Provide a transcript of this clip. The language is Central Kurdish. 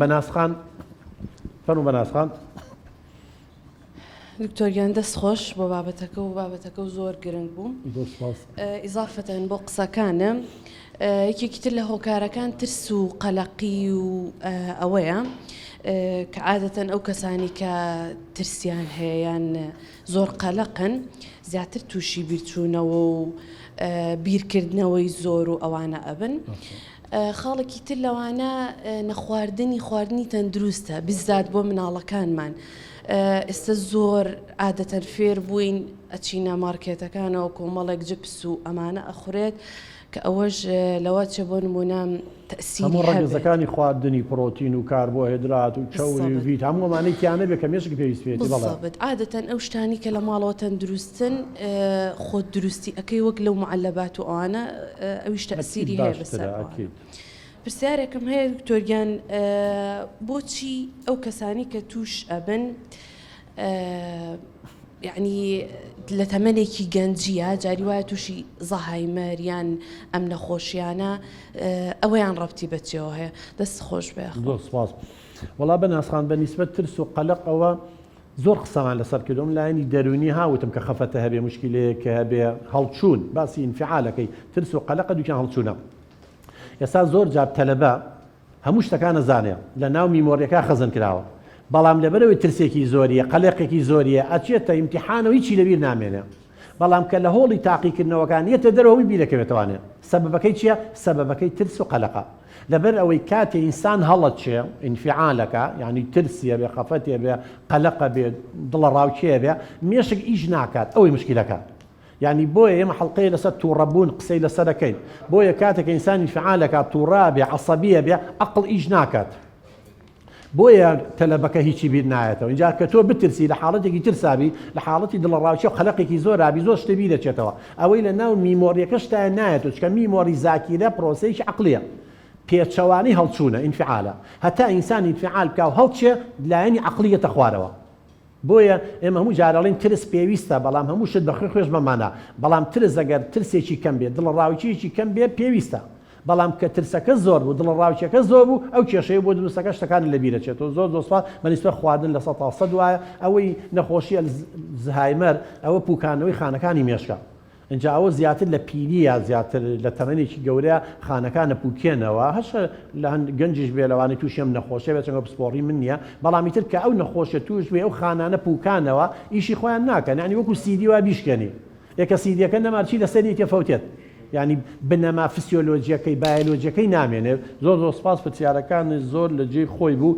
بەناز خان فەرموو بەناز خان. دکتۆر گیان دەست خۆش بۆ بابەتەکە و بابەتەکە و زۆر گرنگ بوو. زۆر سپاس. ئیزافەتەن بۆ قسەکانم یەکێکی تر لە هۆکارەکان ترس و قەلەقی و ئەوەیە کە عادەتەن ئەو کەسانی کە ترسیان هەیە یان زۆر قەلەقن زیاتر تووشی بیرچوونەوە و بیرکردنەوەی زۆر و ئەوانە ئەبن. خاڵێکی تر لەوانە نەخواردنی خواردنی تەندروستە بزات بۆ مناڵەکانمان ئێستا زۆر عادەتەن فێر بووین ئەچینە مارکێتەکانەوە کۆمەڵێک جپس و ئەمانە ئەخورێت کە ئەوەش لەوە چێ بۆ نمونە تەسیری هەموو ڕەگەزەکانی خواردنی پرۆتین و کاربۆهێدرات و چەوری و ڤیت هەموو ئەمانەی تیا نەبێت کە مێشک پێویست پێیەتی بەڵێ. بالضبط عادەتەن ئەو شتانی کە لە ماڵەوە تەندروستن خۆت دروستی ئەکەی وەک لەو معەلەبات و ئەوانە ئەویش تەئسیری هەیە بەسەر ئەوانە. پرسیارێکم هەیە دکتۆر گیان بۆچی ئەو کەسانی کە توش ئەبن یعنی لە تەمەنێکی گەنجیە جاری وایە تووشی زەهایمەر یان ئەم نەخۆشیانە ئەوەیان ڕەبتی بەچیەوە هەیە دەست خۆش بێ. زۆر سپاس. وەڵا بەناز خان بە نیسبەت ترس و قەلەق ئەوە زۆر قسەمان لەسەر کردووە من لایەنی دەروونی ها وتم کە خەفەتە هەبێ موشکیلەیەک کە هەبێ هەڵچوون باسی ئینفعالەکەی ترس و قەلەقە دووکیان هەڵچوونە ئێستا زۆر جار تەلەبە هەموو شتەکان ئەزانێ لە ناو میمۆریەکە خەزن کراوە بەڵام لەبەرەوەی ترسێکی زۆریە قەلەقێکی زۆریە ئەچێتە ئیمتیحانەوە هیچی لەبیر نامێنێ بەڵام کە لە هۆڵی تاقیکردنەوەکان یەتە دەرەوە هەمووی بیرەکەوێتەوانێ سەبەبەکەی چیە سەبەبەکەی ترس و قەلەقە لەبەر ئەوەی کاتێ ئینسان هەڵەچێ ئینفعالەکە یعنی ترسیە بێ خەفەتێ بێ قەلەقە بێ دڵەڕاوکێ بێ مێشک ئیش ناکات ئەوەی مشکلەکە یعنی بۆیە ئێمە حەڵقەیە لەسەر تووڕەبوون قسەی لەسەر دەکەین بۆیە کاتێک ئینسان ئینفعالەکە تووڕە بێ عەسەبیە بێ عەقڵ ئیش ناکات بۆیە تەلەبەکە هیچی بیر نایەتەوە ئینجا کە تۆ بترسی لە حاڵەتێکی ترسابی لە حاڵەتی دڵەڕاوکێ و قەلەقێکی زۆرابی زۆر شتێ بیرەچێتەوە ئەوەی لە ناو میمۆریەکەشتایە نایەتەوە چونکە میمۆری زاکیرە پرۆسەیەکی عەقڵیە پێچەوانەی هەڵچوونە ئینفعالە هەتا ئینسان ئینفعال بکا و هەڵچێ لایەنی عەقڵی یەتە خوارەوە بۆیە ئێمە هەموو جار ئەڵێین ترس پێویستە بەڵام هەموو شت بە خوێ خوێش بە مانا بەڵام ترس ئەگەر ترسێکی کەم بێت دڵەڕاوکێیەکی کەم بێت پێویستە بەڵام کە ترسەکە زۆر بوو دڵەڕاوکێکە زۆر بوو ئەو کێشەیە بۆ دروستەکە شتەکانت لە بیر ئەچێتەوە زۆر زۆر سوپاس بە نیسبەت خواردن 100% وایە ئەوەی نەخۆشی ئەلزهایمەر ئەوە پوکانەوەی خانەکانی مێشکە ئینجا ئەوە زیاتر لە پیریە زیاتر لە تەمەنێکی گەورە خانەکان ئەپوکێنەوە هەشە لە هەند گەنجیش بێ لەوانەیە تووشی ئەم نەخۆشیە بێت چونکە پسپۆڕی من نییە بەڵام ئیتر کە ئەو نەخۆشیە تووش بێ ئەو خانانە پوکانەوە ئیشی خۆیان ناکەن یانی وەکو سیدی وا بیشکێنی ئێ کە سیدیەکە نەما چی لەسەریەکێ فەوتێت یانی بنەما فسیۆلۆجیەکەی بایۆلۆجیەکەی نامێنێت زۆر زۆر سپاس پرسیارەکانت زۆر لە جێی خۆی بوو.